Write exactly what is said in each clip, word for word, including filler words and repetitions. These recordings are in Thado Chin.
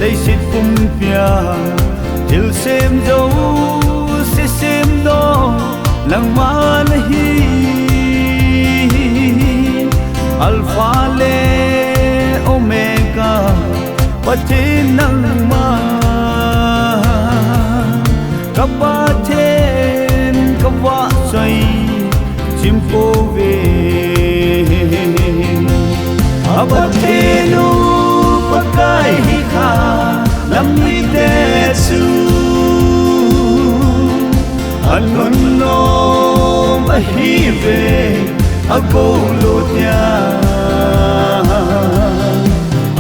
Leiset pumpia thilsem jouse semdoh nangma nahi. Alpha le Omega, Pathen nangma. Ka Pathen, ka vahchoi chim pouve. A Pathen u Pakai hi kha, nam mite chu anunnom ahiuve, agou lut nia.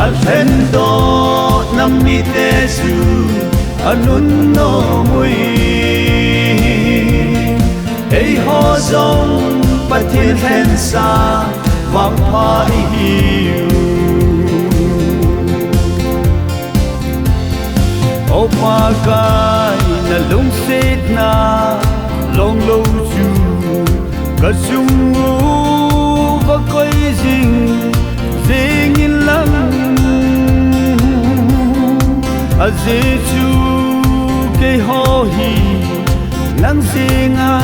Alhendoh nam mite chu anunnom ui. Eiho jong Pathen lhensa vangpha ihiu. O Pakai, nalungsetna longlou chu ka chung uva koi jing jeng inlang, ajeh chu keiho hi nang jenga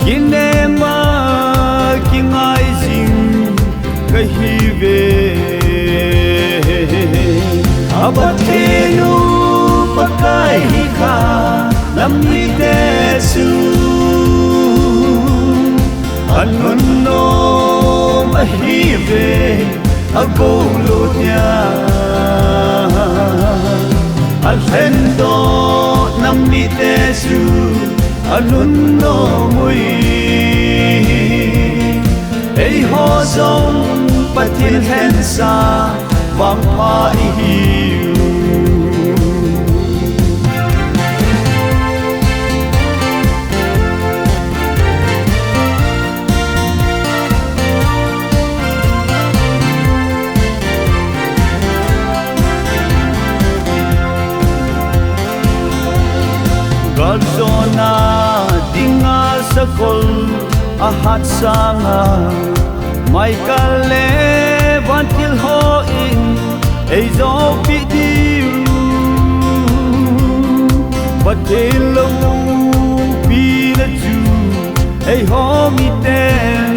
kinepna kingai jing kahiuve. A Pathen u Pakai hi kha, nam mite chu anunnom ahiuve, agou lut nia. Alhendoh nam mite chu anunnom ui. Eiho jong Pathen lhensa vangpha ihiu. Galjona dinga sakol ahat sanga, Michael le vantil hon eijopi diu. Pathen loupina chu eiho miten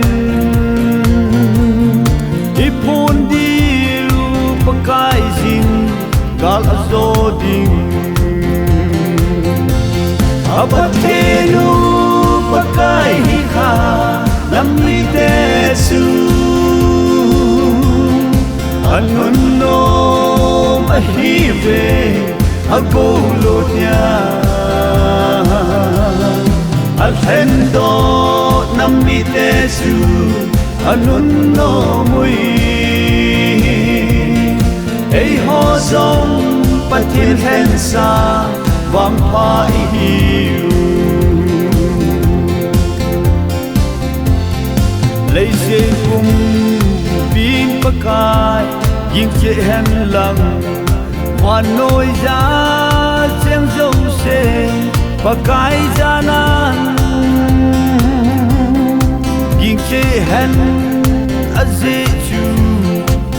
iphon diu, Pakai jin gal ajo ding. A Pathen u Pakai hi kha, nam mite chu anunnom ahiuve, agou lut nia. Alhendoh nam mite chu anunnom ui. Eiho jong Pathen lhensa vangpha ihiu. Leiset pumpin Pakai gingcheh hen lang, vannoi a cheng jouse Pakai janan gingcheh hen, ajeh chu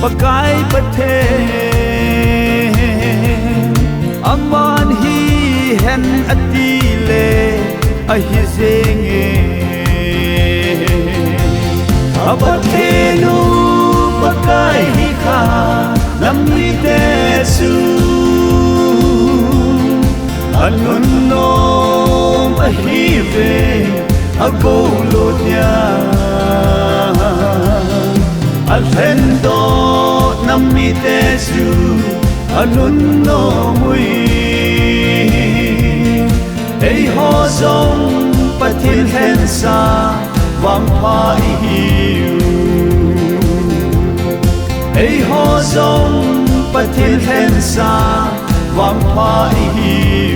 Pakai Pathen aman hihen atile ahi jenge. A Pathen u Pakai hi kha, nam mite chu anunnom ahiuve, agou lut nia. Alhendoh nam mite chu anunnom ui. Eiho jong Pathen lhensa vangpha ihiu. Eiho jong Pathen lhensa vangpha ihiu.